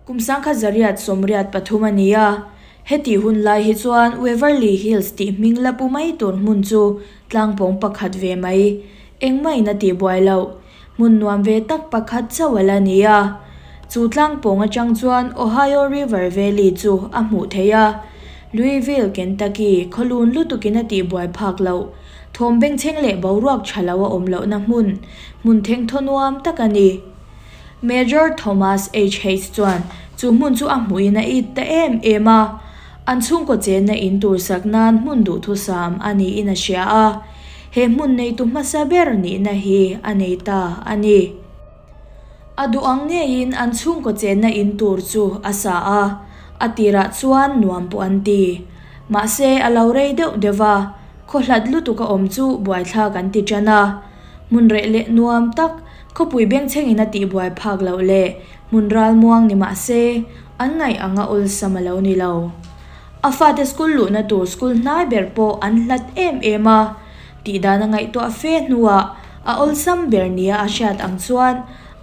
Kum 1983 a ni a, hetih hun lai hi chuan Waverly Hills tih hming la pu mai tur hmun chu tlangpawng pakhat ve mai, engmah in a tihbuai loh, hmun nuam ve tak pakhat chauh a la ni a. Chu tlangpawng atang chuan Ohio River Valley chu a hmuh theih a, Louisville, Kentucky khawlun lutukin a tihbuai phak loh, thawm bengchheng leh boruak tha lo a awm lohna hmun, hmun thengthaw nuam tak a ni. Major Thomas H. Hayes chuan chu hmun chu a hmuhin a it ta em em a, an chhungkaw chenna in tur sak nan hmun duhthusam a niin a hria a, he hmun neitu hmasa ber nihna hi a nei ta a ni. A duh ang ngeiin an chhungkaw chenna in tur chu a sa a, a tirah chuan nuam pawh an ti. Mahse a lo rei deuh deuh va, khaw hlat lutuk a awm chu buaithlak an ti tan a. Hmun reh leh nuam tak, khawpui bengchhengin a tihbuai phak loh leh hmun ralmuang ni mah se, an ngaih anga awlsam a lo ni lo. A fate school luhna tur school hnai ber pawh an hlat em em a, tihdan a ngaihtuah fe hnuah a awlsam ber nia a hriat ang chuan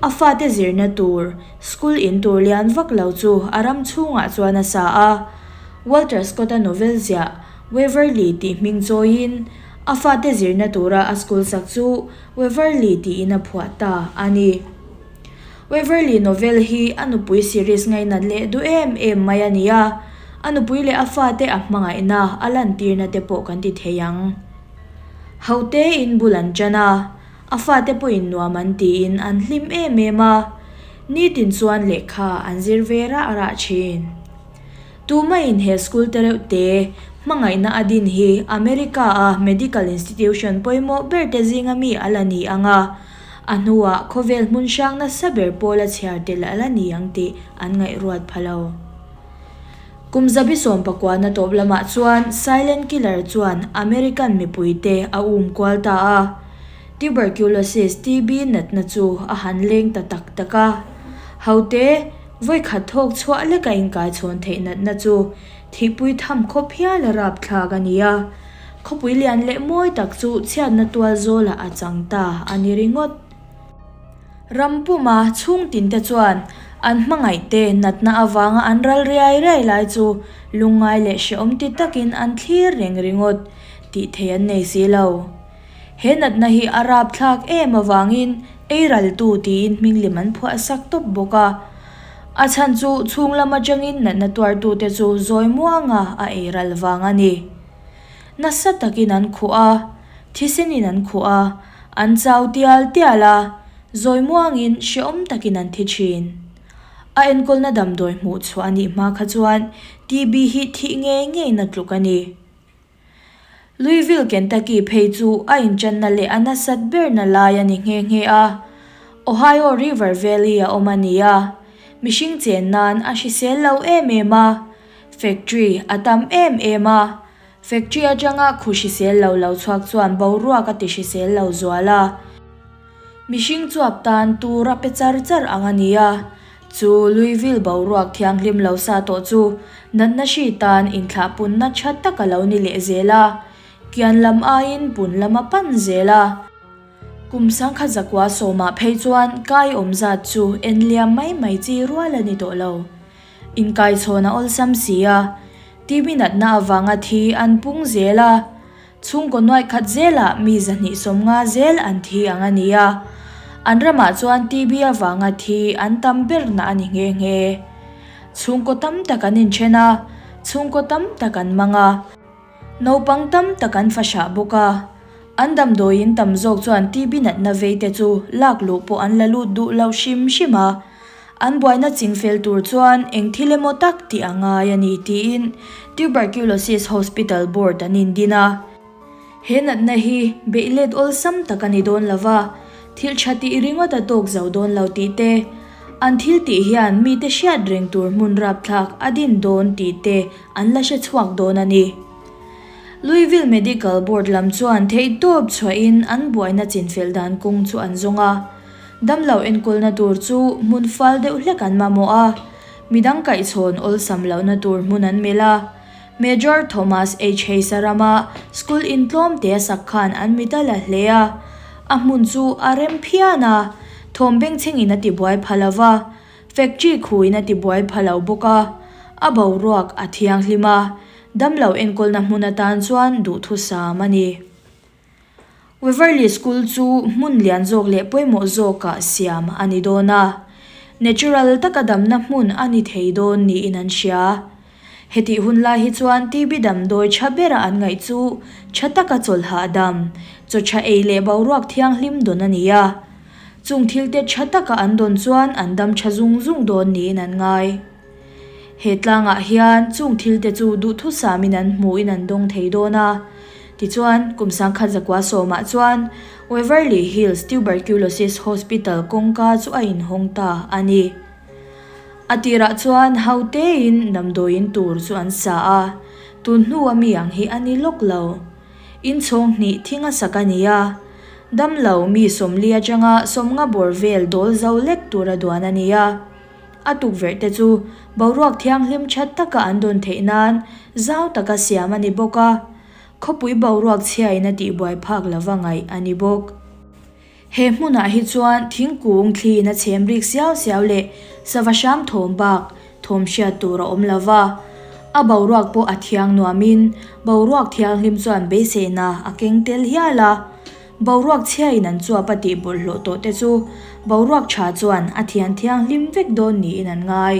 a fate zirna tur school in tur lian vak lo chu a ram chhungah chuan a sa a. Walter Scott-a novel ziah Waverley tih hming chawiin A fate zirna tura a school sak chu Waverley tiin a phuah ta a ni. Waverley novel hi a nupui series ngainat leh duh em em mai a ni a, a nupui leh a fate a hmangaihna a lantirna te pawh kan ti thei ang. Hote in bul an tan a, a fate pawhin nuam an tiin an hlim em em a, nitin chuan lehkha an zir ve rah rah thin. Tumahin he school te reuh te hmangaihna a din hi America a medical institution pawimawh ber te zinga mi a la ni ang a, a hnuah khawvel hmun hrang nasa ber pawl a chhiar tel a la ni ang tih an ngaihruat pha lo. Kum 19 na tawp lamah chuan Silent Killer chuan American mipuite a um kual ta a, Tuberculosis, TB, natna chu a han leng ta tak tak a. Hote, vawikhat thawk chhuah leka inkaichhawn theih natna chu thihpui tham khawp hial a rapthlak a ni a. Khawpui lian leh mawi tak chu chhiatna tual zawlah a chang ta a ni ringawt. Ram puma chhungtinte chuan an hmangaihte natna avanga an ral riai riai lai chu lungngai leh hrehawm ti takin an thlir reng ringawt tih thei an nei si lo. He natna hi a rapthlak em avangin ei raltu tiin hminglim an phuah sak tawp bawk a. A chhan chu chhung lam atangin natna tuartute chu zawi muanga a ei ral vang a ni. Nasa takin an khuh a, thisenin an khuh a, an chau tial tial a, zawi muangin hrehawm takin an thi thin. A enkawlna damdawi hmuh chhuah a nih hma kha chuan TB hi thih ngei ngeina tluk a ni. Louisville, Kentucky phei chu a inṭanna leh a nasat berna lai a ni nghe nghe a. Ohio River Valley a awm a ni a, mihring chen nan a hrisel lo em em a, factory a tam em em a, factory aṭanga khu hrisel lo lo chhuak chuan boruak a ti hrisel lo zual a. Mihring chuap tan tur a pe char char ang a ni a, chu Louisville boruak thianghlim lo sa tawh chu natna hri tan inthlahpunna tha tak a lo ni leh zel a, kian lam aiin pun lam a pan zel a. Kum 1910 ah phei chuan kai awm zat chu en liam mai mai chi rual a ni tawh lo. Inkaichhawn a awlsam si a, TB natna avanga thi an pung zel a. Chhungkaw nuaih khat zelah mi 250 zel an thi ang a ni a, an ramah chuan TB avanga thi an tam berna a ni nghe nghe. Chhungkaw tam tak an inthen a, chhungkaw tam tak an mang a, naupang tam tak an fahrah bawk a. An damdawiin tam zawk chuan TB natna veite chu lak luh pawh an la lut duh lo hrim hrim a. An buaina chingfel tur chuan eng thil emaw tak tih a ngai a ni tiin Tuberculosis Hospital Board an indin a. He natna hi beih let awlsam tak a ni dawn lo va, thil tha tih ringawt a tawk zo dawn lo tih te, an thil tih hian mite hriat reng tur hmun rapthlak a din dawn tih te an la hre chhuak dawn a ni. Louisville Medical Board lam chuan theihtawp chhuahin an buaina chinfel dan kawng chu an zawng a. Damlo enkawlna tur chu hmun fal deuh hlek an mamawh a, midang kaihchhawn awlsam lohna tur hmun an melh a. Major Thomas H. Hayes-a rama school intlawm te a sak khan an mit a la hle a, a hmun chu a rem phian a, thawm bengchhengin a tibuai pha lo va. Factory khuin a tibuai pha lo bawk a, a boruak a thianghlim a, damlo enkawlna hmun atan chuan duhthusam a ni. Waverly School chu hmun lian zawk leh pawimawh zawkah siam a ni dawn a, natural taka damna hmun a ni thei dawn niin an hria. Hetih hun lai hi chuan TB damdawi tha bera an ngaih chu tha taka chawlh hahdam, chaw tha ei leh boruak thianghlim dawn a ni a. Chung thilte tha taka an dawn chuan an dam tha zung zung dawn niin an ngai. He tlangah hian chung thilte chu duhthusamin an hmuhin an dawng thei dawn a. Tichuan, kum 19 sawmah chuan Waverly Hills Tuberculosis Hospital kawngka chu a inhawng ta a ni. A tirah chuan ho tein damdawiin tur chu an sa a, tun hnua mi ang hi a ni lawk lo. Inchhawng hnih thing a sak a ni a, damlo mi 40 atanga 50 bawr vel dawl zo lek tura duan a ni a. A tukverh te chu boruak thianghlim that taka an dawn theih nan zau taka siam a ni bawk a, khawpui boruak chhiain a tihbuai phak lova ngaih a ni bawk. He hmunah hi chuan thingkung thliin a chhem rik siau siau leh sava hram thawm bak thawm hriat tur a awm lo va, a boruak pawh a thiang nuamin boruak thianghlim chuan beiseina a keng tel hial a. Boruak chhiain an chuap a tih bawlhhlawh tawh te chu boruak tha chuan a thian thianghlim vek dawn niin an ngai.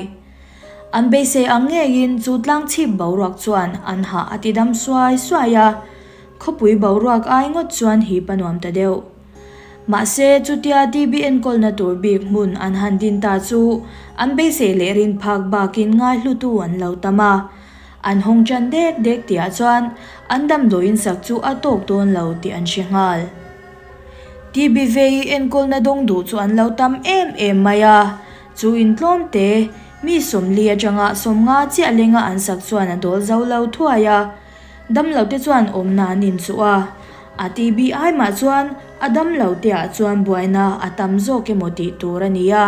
An beisei ang ngeiin chu tlang chhip boruak chuan an hah a ti dam suai suai a, khawpui boruak ai ngawt chuan hip a nuam ta deuh. Mahse, chutia TB enkawlna tur bik hmun an han din ta chu an beisei leh rin phak bakin ngaihlutu an lo tam a. An hawng ṭan dek dek tihah chuan an damdawiin sak chu a tawk dawn lo tih an hre nghal. TB vei enkawlna dawng duh chu an lo tam em em mai a, chu in tlawm te, mi 40 aṭanga 50 chiah lenga an sak chuan a dawl zo lo thuai a. Damlote chuan awmna an inchuh a, a TB ai mah chuan a damloteah chuan buaina a tam zawk emaw tih tur a ni a.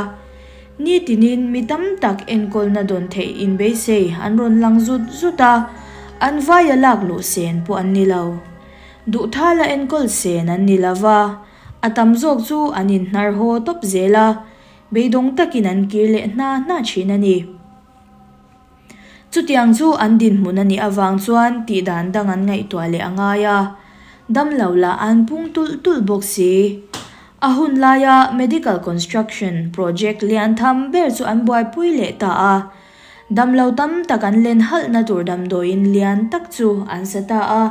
Nitinin mi tam tak enkawlna dawn theih inbeisei an rawn lang zut zut a, an vaia lak luh sen pawh an ni lo. Duhthala enkawl sen an ni lo va, a tam zawk chu an inhnar haw tawp zel a, beidawng takin an kir leh hna hna thin a ni. Chutiang chu an dinhmun a nih avang chuan tihdan dang an ngaihtuah leh a ngai a, damlo lah an pung tulh tulh bawk si. A hun laia medical construction project lian tham ber chu an buaipui leh ta a, damlo tam tak an len halhna tur damdawiin lian tak chu an sa ta a,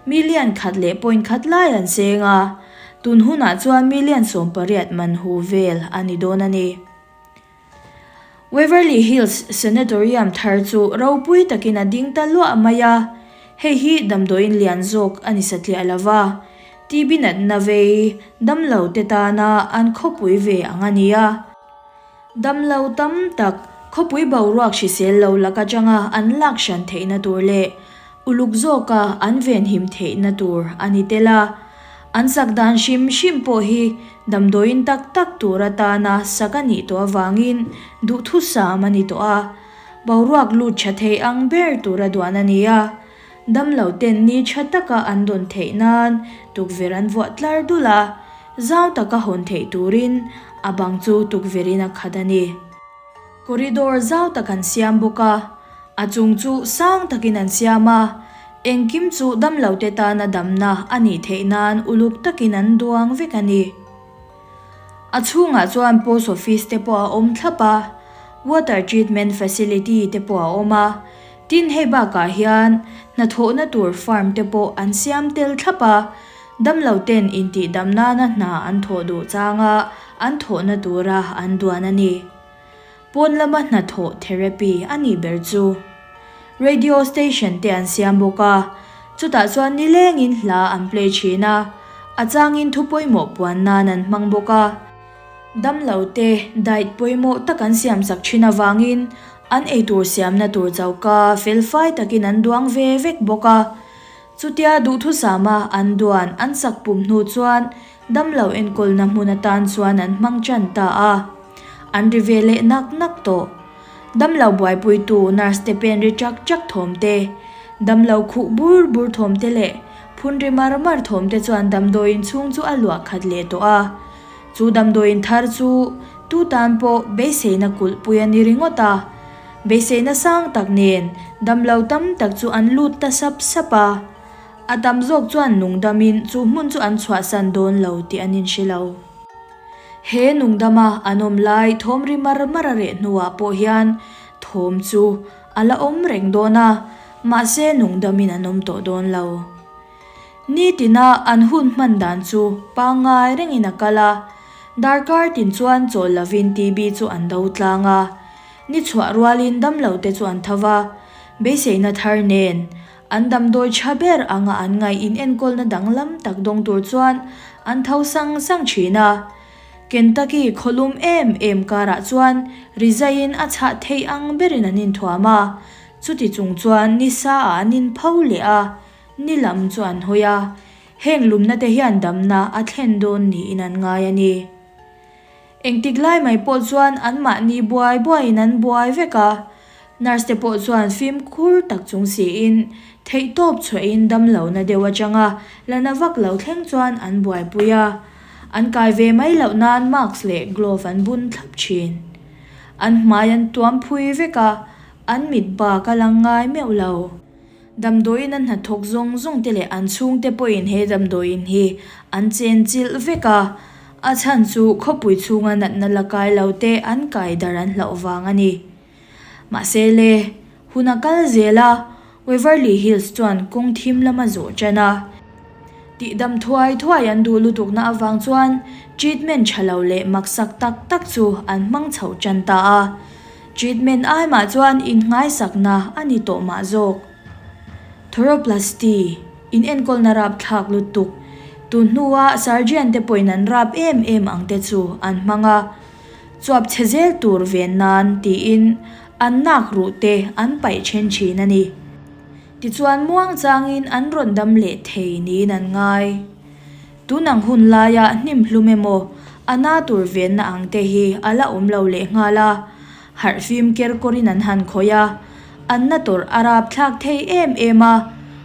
million khat leh point khat lai an seng a, tun hunah chuan million 18 man hu vel a ni dawn a ni. Waverly Hills Sanatorium thar chu ropui takin a ding ta luah mai a, hei hi damdawiin lian zawk a ni satliah lo va, TB natna vei damlo te tana an khawpui ve ang a ni a. Damlo tam tak khawpui boruak hrisel lo lak atanga an lak hran theihna tur leh uluk zawka an venhim theihna tur a ni tel a. An sak dan hrim hrim pawh hi damdawiin tak tak tur atana sak a nih tawh avangin duhthusam a ni tawh a, boruak lut tha thei ang ber tura duan a ni a. Damlo ten ni tha taka an dawn theih nan tukverh an vuah tlar dul a, zau taka hawn theih turin a bang chu tukverhin a khat a ni. Corridor zau tak an siam bawk a. A chung chu sang takin an siam a, engkim chu damlote tana damna a nih theih nan uluk takin an duang vek a ni. A chhungah chuan post office te pawh a awm thlap a, water treatment facility te pawh a awm a, tin hei bakah hian hnathawhna tur farm te pawh an siam tel thlap a, damloten intihdam nana hna an thawh duh changa an thawhna tura an duan a ni. Pawn lama hnathawh therapy a nih ber chu. Radio station te an siam bawk a, chutah chuan nilengin hla an play thin a, a changin thu pawimawh puan nan an hmang bawk a. Damlo te diet pawimawh tak an siam sak thin avangin an eitur siamna tur choka felfai takin an duang ve vek bawk a. Chutia duhthusama an duan an sak pum hnu chuan damlo enkawlna hmun atan chuan an hmang tan ta a. An ri ve leh nak nak tawh. Damlo buaipuitu nurse te pen ri chak chak thawm te, damlo khuh bur bur thawm te leh phun ri mar mar thawm te chuan damdawiin chhung chu a luah khat leh tawh a. Chu damdawiin thar chu Tu tan pawh beiseina kulhpui a ni ringawt a. Beiseina sang tak nen damlo tam tak chu an lut ta sap sap a. A tam zawk chuan nungdamin chu hmun chu an chhuahsan dawn lo tih an inhre lo. He nungdama an awm lai thawm ri mar mar a reh hnuah pawh hian thawm chu a la awm reng dawn a, mahse nungdamin an awm tawh dawn lo. Nitina an hun hman dan chu pangngai rengin a kal a, darkar tin chuan chawl lovin TB chu an do tlang a. Ni chhuah rualin damlo te chu an tho va, beiseina thar nen an damdawi tha ber anga an ngaih inenkawlna danglam tak dawng tur chuan an tho sang sang thin a. Kentucky khawlum em em karah chuan rizaiin a chhah theih ang berin an inthuam a, chuti chung chuan ni sa ah an inpho leh a, ni lam chu an hawi a, heng lumna te hian damna a thlen dawn niin an ngai a ni. Engtik lai mai pawh chuan anmahni buai buaiin an buai vek a, nurse te pawh chuan fimkhur tak chung siin theihtawp chhuahin damlohna deuh atanga la na vak lo thleng chuan an buaipui a, an kai ve mai loh nan mask leh glove an bun thlap thin. An hmai an tuam phui vek a, an mit bak a lang ngai meuh lo. Damdawiin a hnathawk zawng zawng te leh an chhungte pawhin he damdawiin hi an chen chilh vek a, a chhan chu khawpui chhunga natna la kai lo te an kai dar an hlauh vang a ni. Mahse le, hun a kal zel a, Waverly Hills chuan kawng thim lama zawh ṭan a. Tihdam thuai thuai an duh lutukna avang chuan treatment ṭha lo leh maksak tak tak chu an hmang chhoh ṭan ta a. Treatment ai mah chuan innghaisakna a ni tawh mah zawk. Thoroplasty, inenkawlna rapthlak lutuk, tun hnua surgeon te pawhin an rap em em ang te chu an hmang a, chuap chhe zel tur ven nan tiin an nak ruh te an paih then thin a ni. Tichuan muangchangin an rawn dam leh thei niin an ngai. Tun ang hun laia hnim hlum emaw a na tur venna ang te hi a la awm lo lehnghal a, harhfim ker kawrin an han khawih a, an na tawrh a rap thlak thei em em a,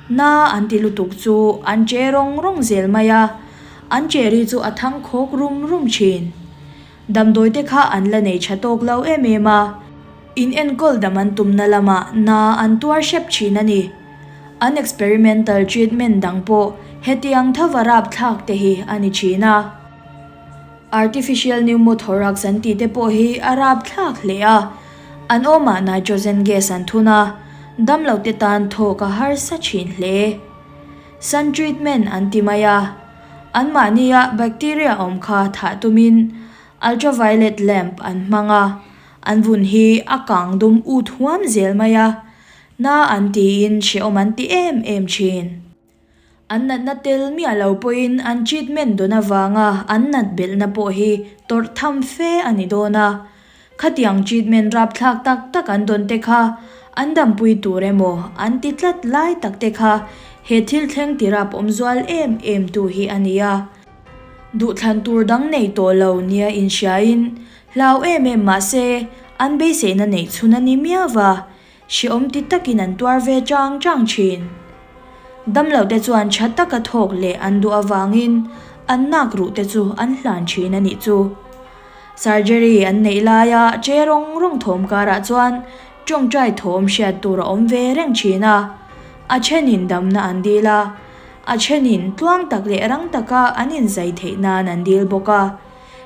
na an ti lutuk chu an che rawng rawng zel mai a, an che ri chu a thang khawk rum rum thin. Damdawi te kha an la nei tha tawk lo em em a. In enkawl dam an tumna lamah na an tuar hrep thin a ni. An experimental treatment dang pawh hetiang thova rapthlak te hi a ni thin a. Artificial pneumothorax an tih te pawh hi a rapthlak hle a. An awmah nitrogen gas an thun a, damlo te tan thawk a harsa thin hle. Sun treatment an ti mai a. Anmahnia bacteria awm kha thah tumin ultraviolet lamp an hmang a. An vun hi a kang dum ut huam zel mai a, na an tiin hrehawm an ti em em thin. An natna tel miah lo pawhin an treatment dawn avanga an nat belhna pawh hi tawrh tham fe a ni dawn a. Khatiang treatment rapthlak tak tak an dawn te kha an dampui tur emaw an ti tlat lai tak te kha he thil thleng ti rap awm zual em em tu hi a ni a. Duhthlan tur dang nei tawh lo nia inhriain Hlau em em mah se, an beiseina neih chhun a ni miau va, hrehawm ti takin an tuar ve chang chang thin. Damlote chuan tha taka thawk leh an duh avangin an nak ruh te chu an hlan thin a nih chu. Surgery an neih laia che rawng rawng thawm karah chuan tawngtai thawm hriat tur a awm ve reng thin a, a thenin damna an dil a, a thenin tluang tak leh rang taka an inzai theih nan an dil bawk a.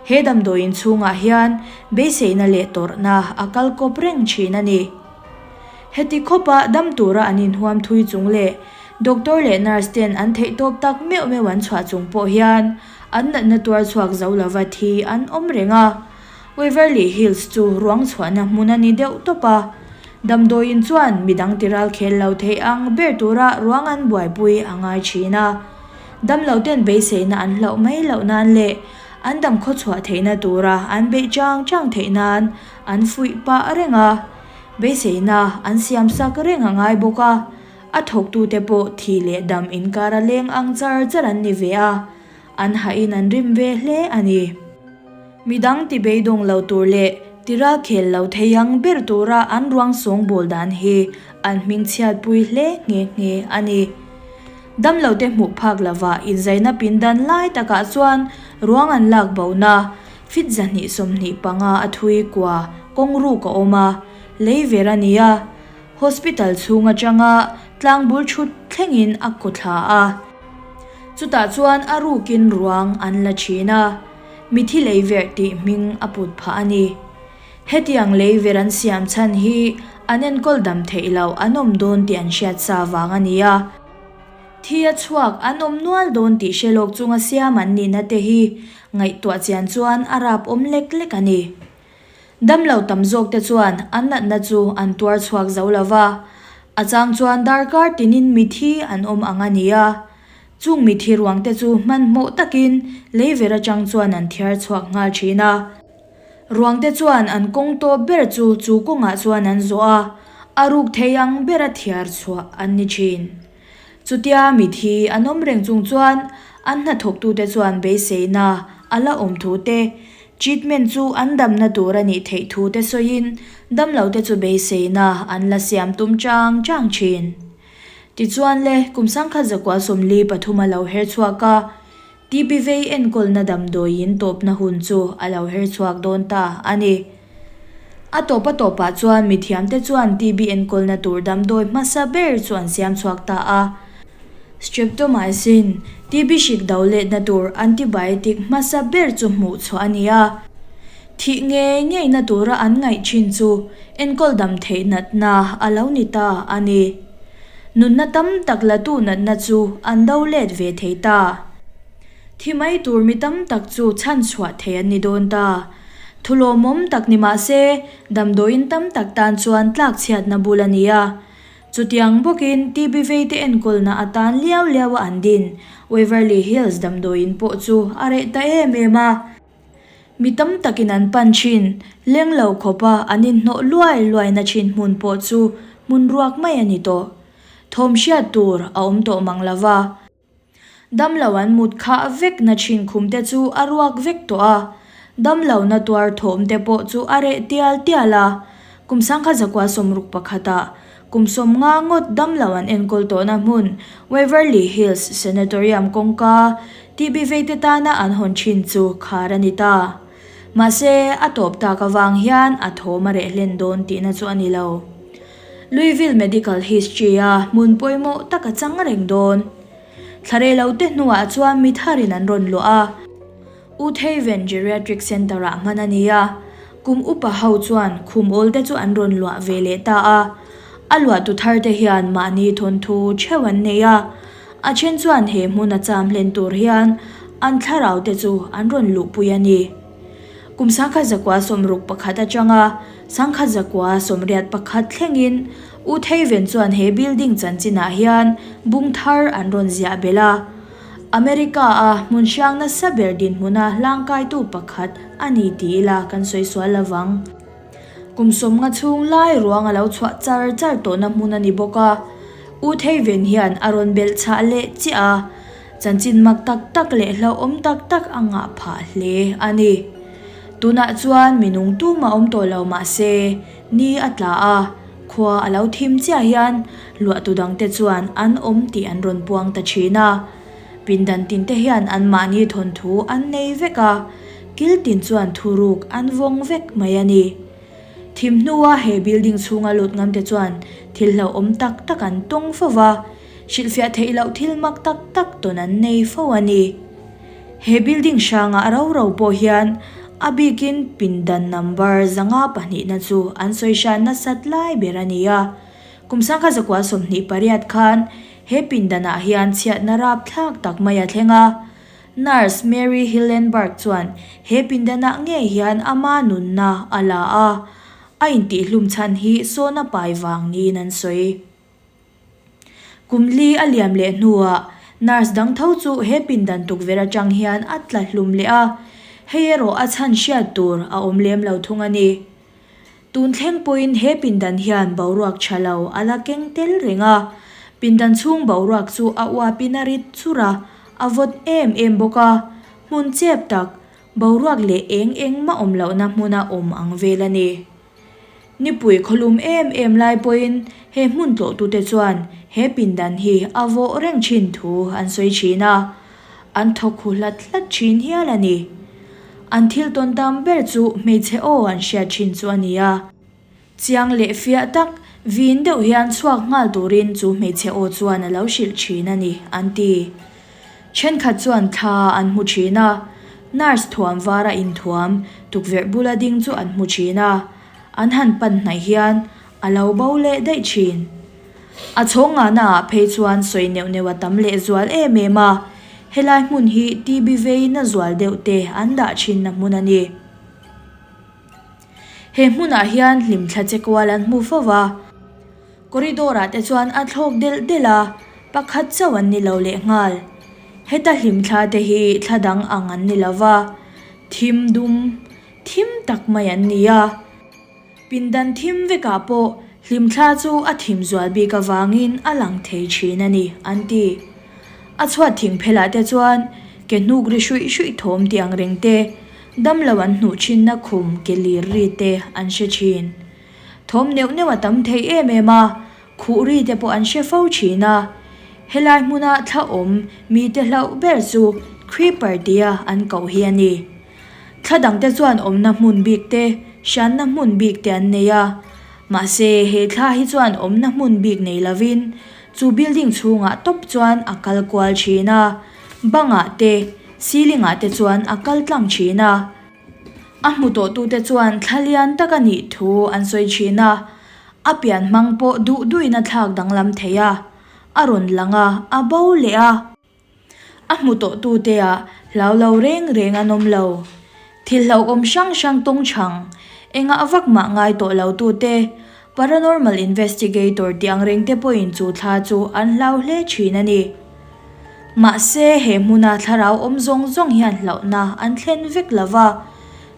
He damdawiin chhungah hian beiseina leh tawrhna a kal kawp reng thin a ni. Heti khawpa dam tura an inhuam thui chung leh doctor leh nurse ten an theihtawp tak meuh meuh an chhuah chung pawh hian an natna tuar chhuak zo lova thi an awm reng a. Waverly Hills chu ruang chhuahna hmun a ni deuh tawp a. Damdawiin chuan midang tiral khel lo theih ang ber tura ruang an buaipui a ngai thin a. Damloten beiseina an hlauh mai loh nan leh an dam khawchhuah theihna tura an beih chang chang theih nan an fuih pah reng a, beiseina an siam sak reng a ngai bawk a, a thawktute pawh thi leh dam inkara leng ang char char an ni ve a, an hahin an rim ve hle a ni. Midang ti beidawng lo tur leh ti ralkhel lo thei ang ber tura an ruang sawngbawl dan hi an hmingchhiatpui hle nghe nghe a ni. Damlote hmuh phak lova inzaina pindan lai takah chuan ruang an lak bona. Fit 225 a thui kua kawng ruk a awm a, lei ver a ni a. Hospital chhung atanga tlang bul thut thlengin a kaw thla a. Chutah chuan a rukin ruang an la thin a, mithi lei verh tih hming a put phah a ni. Hetiang lei ver an siam chhan hi an enkawl dam theih loh an awm dawn tih an hriat sa vang a ni a. Thi a chhuak an awm nual dawn tih hre lawk chunga siam an nihna te hi ngaihtuah chian chuan a rap awm lek lek a ni. Damlo tam zawk te chuan an natna chu an tuar chhuak zo lo va, a chang chuan darkar tinin mithi an awm ang a ni a. Chung mithi ruang te chu hmanhmawh takin lei ver atang chuan an thiar chhuak nghal thin a. Ruang te chuan an kawng tawp ber chu chu kawngah chuan an zawh a, a ruk thei ang bera thiar chhuah an ni thin. Chutia mithi an awm reng chung chuan an hnathawktute chuan beiseina a la awm thu te, treatment chu an damna tur a nih theih thu te sawiin damlote chu beiseina an la siam tum chang chang thin. Tichuan le, kum 1943 a lo her chhuak a, TB vei enkawlna damdawiin tawpna hun chu a lo her chhuak dawn ta a ni. A tawp a tawpah chuan mithiamte chuan TB enkawlna tur damdawi hmasa ber chu an siam chhuak ta a. Streptomycin, TB hrik do letna tur antibiotic hmasa ber chu hmuh chhuah a ni a. Thih ngei ngeina tura an ngaih thin chu enkawl dam theih natna a lo ni ta a ni. Nunna tam tak latu natna chu an do let ve thei ta. Thi mai tur mi tam tak chu chhan chhuah thei an ni dawn ta. Thu lawmawm tak ni mah se, damdawiin tam tak tan chuan tlak chhiatna bul a ni a. Chutiang bawkin TB veite enkawlna atan liau liaua an din Waverly Hills damdawiin pawh chu a reh ta em em a. Mi tam takin an pan thin, leng lo khawpa an inhnawh luai luaina thin hmun pawh chu hmun ruak mai a ni tawh. Thawm hriat tur a awm tawh mang lo va. Damlo an mut khah vekna thin khum te chu a ruak vek tawh a, damlohna tuar thawm te pawh chu a reh tial tial a. Kum 1961 ah kum 50 ngawt damlo an enkawl tawhna hmun Waverly Hills Sanatorium kawngka TB veite tana an hawn thin chu khar a ni ta. Mahse, a tawp tak avang hian a thawm a reh hlen dawn tihna chu a ni lo. Louisville Medical History-a hmun pawimawh tak a chang reng dawn. Thla rei lo te hnuah chuan mi tharin an rawn luah a. U Theiven Geriatric Centre-ah hman a ni a, kum upa ho chuan khum awl te chu an rawn luah ve leh ta a. A luahtu thar te hian mahni thawnthu theuh an nei a, a then chuan he hmun a cham hlen tur hian an thlarau te chu an rawn luhpui a ni. Kum 1961 atanga 1981 thlengin U Theiven chuan he building chanchinah hian bung thar an rawn ziah belh a. America-a hmun hrang nasa ber dinhmuna hlangkaitu pakhat a ni ti ila kan sawi sual lo vang. Kum 50 chhung lai ruang a lo chhuah char char tawhna hmun a ni bawk a, U Theiven hian a rawn belh chhah leh chiah a, chanchin mak tak tak leh hlauhawm tak tak a ngah phah hle a ni. Tunah chuan mi nung tumah awm tawh lo mah se, ni a tla a, Khua a lo thim chiah hian luahtu dangte chuan an awm tih an rawn puang ta thin a. Pindan tinte hian anmahni thawnthu an nei vek a, kil tin chuan thuruk an vawng vek mai a ni. Thim hnua he building chhunga lut ngamte chuan thil hlauhawm tak tak an tawng fo va, hrilhfiah theih loh thil mak tak tak tawn an nei fo a ni. He building hrangah ro ro pawh hian a bikin pindan number 502 na chu an sawi hran nasat lai ber a ni a. Kum 1928 khan he pindanah hian chhiatna rapthlak tak mai a thleng a. Nurse Mary Hillenburg chuan he pindanah ngei hian ama nunna a la a, a intihhlum chhan hi sawna pai vang niin an sawi. Kum li a liam leh hnuah nurse dang tho chu he pindan tukverh atang hian a tla hlum leh a, hei erawh a chhan hriat tur a awm lem lo thung a ni. Tun thleng pawhin he pindan hian boruak tha lo a la keng tel reng a, pindan chhung boruak chu a uapin a rit chur a, a vawt em em bawk a, hmun chep tak, boruak leh eng eng mah awm lohna hmuna awm ang vel a ni. Nipui khawlum em em lai pawhin he hmun tlawhtute chuan he pindan hi a vawh reng thin thu an sawi thin a, an thawk hu hlat hlat thin hial a ni. An thil tawn tam ber chu hmeichhe aw an hriat thin chu a ni a. Chiang leh fiah tak, vin deuh hian chhuak nghal turin chu hmeichhe aw chuan a lo hrilh thin a ni, an ti. Thenkhat chuan thla an hmu thin a, nurse thuam vara inthuam tukverh bula ding chu an hmu thin a, an han pan hnaih hian a lo bo leh daih thin. A chhawng ngahna ah phei chuan sawi neuh neuh a tam leh zual em em a, helai hmun hi TB vei na zual deuh te an dah thinna hmun a ni. He hmunah hian hlimthla che kual an hmu fo va, corridor ah te chuan a thlawk delh delh a, pakhat chauh an ni lo leh nghal. Heta hlimthla te hi thla dang ang an ni lo va, thim dum thim tak mai an ni a. Pindan thim vekah pawh hlimthla chu a thim zual bik avangin a lang thei thin a ni, an ti. A chhuat thing phelah te chuan ke hnuk ri hruih hruih thawm tih ang reng te, damlo an hnuh thinna khum ke lir ri te an hre thin. Thawm neuh neuh a tam thei em em a, khuh ri te pawh an hre fo thin a. Helai hmuna thla awm mite hlauh ber chu Creeper tia an koh hi a ni. Thla dangte chuan awmna hmun bik te, hranna hmun bik te an nei a. Mahse, he thla hi chuan awmna hmun bik nei lovin chu building chhungah tawp chuan a kal kual thin a, bangah te, ceiling ah te chuan a kal tlang thin a. A hmu tawhtute chuan thla lian tak a nih thu an sawi thin a, a pian hmang pawh duh duhin a thlak danglam thei a, a rawn lang a, a bo leh a. A hmu tawhtute ah hlau lo reng reng an awm lo. Thil hlauhawm hrang hrang tawng chhang, engah vak mah ngai tawh lo tute, paranormal investigator tih ang reng te pawhin chu thla chu an hlau hle thin a ni. Mahse, he hmuna thlarau awm zawng zawng hian hlauhna an thlen vek lo va,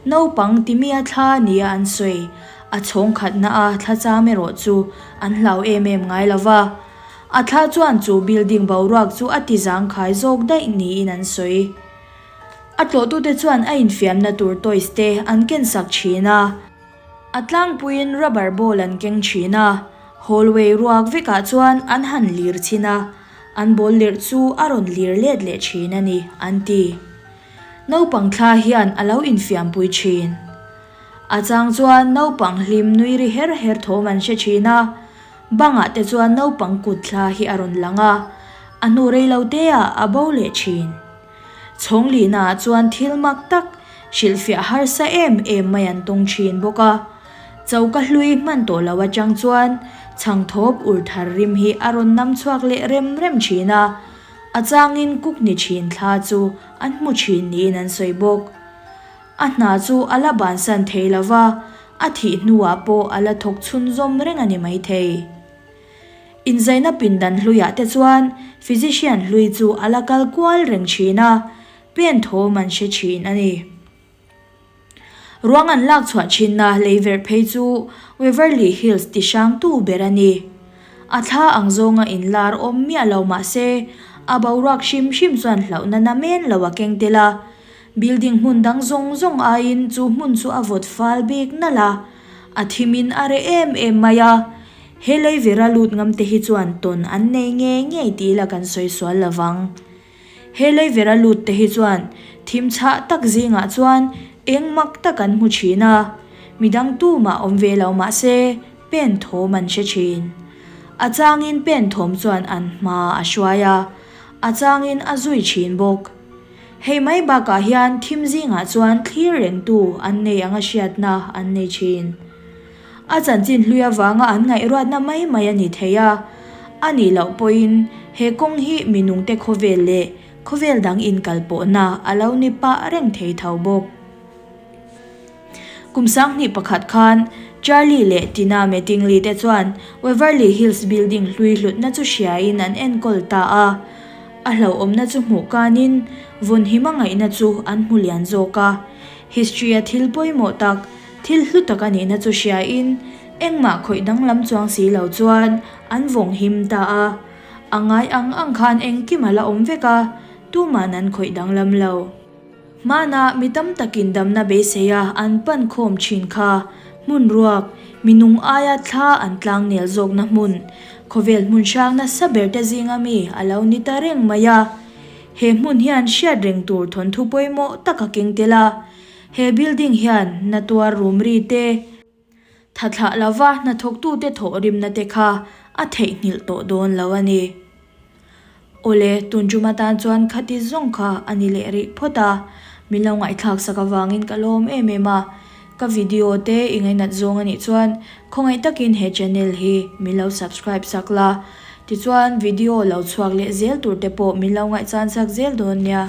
naupang timia thla nia an sawi, a chhawng khatna a thla cham erawh chu an hlau em em ngai lo va. A thla chuan chu building boruak chu a ti zangkhai zawk daih niin an sawi. A tlawhtute chuan a infiamna tur toys te an ken sak thin a. A tlangpuiin rubber ball an keng thin a, hallway ruak vekah chuan an han lir chhin a, an ball lirh chu a rawn lir let leh thin a ni, an ti. Naupang thla hian a lo infiampui thin. A chang chuan naupang hlim nui ri her her thawm an hre thin a, Bangah te chuan naupang kut thla hi a rawn lang a, a hnu rei lo te ah a bo leh thin. Chhawnglihna ah chuan thil mak tak, hrilhfiah harsa em em mai an tawng thin bawk a. Choka hlui hman tawh lo atang chuan chhangthawp ur thar rim hi a rawn nam chhuak leh rem rem thin a, a changin kuk ni thin thla chu an hmu thin niin an sawi bawk. A hna chu a la bansan thei lo va, a thih hnuah pawh a la thawk chhunzawm reng a ni maithei. Inzaina pindan hluiah te chuan physician hlui chu a la kal kual reng thin a, pen thawm an hre thin a ni. Ruang an lak chhuah thinna leiverh phei chu Waverly Hills ti hrangtu ber a ni. A thla ang zawnga inlar awm miah lo mah se, a boruak hrim hrim chuan hlauhna namen lo a keng tel a, Building hmun dang zawng zawng aiin chu hmun chu a vawt fal bik nalh a, a thimin a reh em em mai a. He lei vera lut ngam te hi chuan tawn an nei ngei ngei tih ila kan sawi sual lo vang. He lei vera lut te hi chuan thim chhah tak zingah chuan eng mak tak an hmu thin a, midang tumah awm ve lo mah se pen thawm an hre thin. A changin pen thawm chuan an hma a hruai a, a changin a zui thin bawk. Hei mai bakah hian thim zingah chuan thlir rengtu an nei anga hriatna an nei thin. A chanchin hlui avanga an ngaihruatna mai mai a ni thei a, a nih loh pawhin he kawng hi minungte khawvel leh khawvel dang inkalpawhna a lo ni pah reng thei tho bawk. Kum 2001 khan Charlie leh Tina Mattingly te chuan Waverly Hills building hlui hlutna chu hriain an enkawl ta a. A hlauhawmna chu hmuh kanin vawnhima ngaihna chu an hmu lian zawk a. History-a thil pawimawh tak, thil hlu tak a nihna chu hriain engmah khawih danglam chuang si lo chuan an vawnghim ta a. A ngai ang ang khan engkim a la awm vek a, tuman an khawih danglam lo. Hmanah mi tam takin damna beiseia an pan khawm thin kha hmun ruak, mi nung aia thla an tlangnel zawkna hmun, khawvel hmun hrang nasa berte zinga mi a lo ni ta reng mai a. He hmun hian hriat reng tur thawnthu pawimawh tak a keng tel a. He building hian na tuar rum ri te, tha thlah lova hnathawktute thawhrimna te kha a theihnghilh tawh dawn lo a ni. Awle, tun tum atan chuan khati zawng kha a ni leh rih phawt a, min lo ngaihthlak sak avangin ka lawm em em a. Ka video te i ngainat zawng a nih chuan khawngaih takin he channel hi min lo subscribe sak la, tichuan video lo chhuak leh zel tur te pawh min lo ngaihchan sak zel dawn nia.